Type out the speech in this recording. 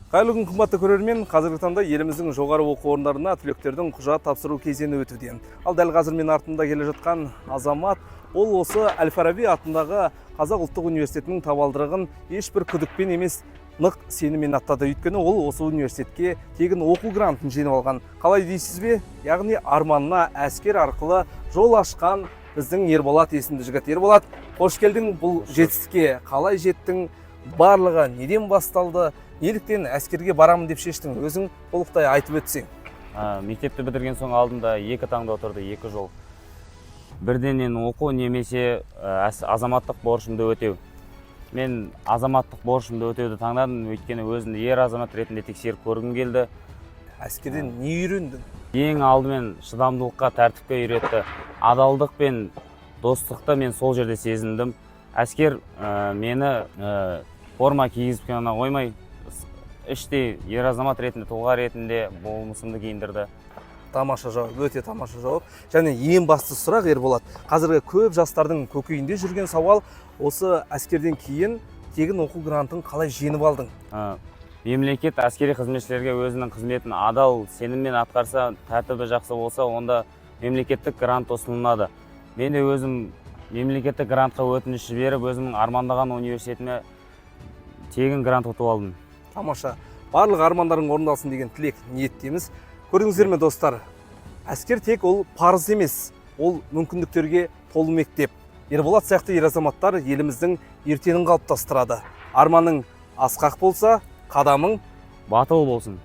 Қайырлы күн, қымбатты көрермен! Қазіргі таңда еліміздің жоғары оқу орындарына түлектердің құжат тапсыру кезеңі өтуде. Ал дәл қазір мен артымда келе жатқан азамат, ол осы әл Фараби атындағы Қазақ ұлттық университетінің табалдырығын ешбір күдікпен емес, нық сеніммен аттады. Өйткені ол осы университетке тегін оқу грантын жеңіп алған. Қалай дейсіз бе? Яғни арманына әскер арқылы жол ашқан біздің Ерболат есімді жігіт. Ерболат, қош келдің! Бұл жетістікке қалай жеттің? Барлығы неден басталды? Неліктен әскерге барамын деп шештің? Өзің толықтай айтып өтсең. Мектепті бітірген соң алдымда екі таңдау тұрды, екі жол: бірденен оқу немесе азаматтық борышымды өтеу. Мен азаматтық борышымды өтеуді таңдадым, өйткені өзімді ер азамат ретінде тексеріп көргім келді. Әскерден не үйрендің? Ең алдымен шыдамдылыққа, тәртіпке үйретті. Адалдық пен достықты мен сол жерде сезіндім. Әскер мені форма кигізіп қана қоймай, іштей ер азамат ретінде, тұлға ретінде болмысымды киіндірді. Тамаша жауап, өте тамаша жауап. Және ең басты сұрақ, Ерболат, қазіргі көп жастардың көкейінде жүрген сауал: осы әскерден кейін тегін оқу грантын қалай жеңіп алдың? Мемлекет әскери қызметшілерге өзінің қызметін адал сеніммен атқарса, тәртібі жақсы болса, онда мемлекеттік грант ұсынылады. Мен де өзім мемлекеттік грантқа өтініш жіберіп, өзімнің армандаған университетіме тегін грант ұтып алдым. Тамаша! Барлық армандарың орындалсын деген тілек ниеттеміз. Көрдіңіздер ме, достар, әскер тек ол парыз емес, ол мүмкіндіктерге толы мектеп. Ерболат сияқты ер азаматтар еліміздің ертеңін қалыптастырады. Арманың асқақ болса, қадамың батыл болсын.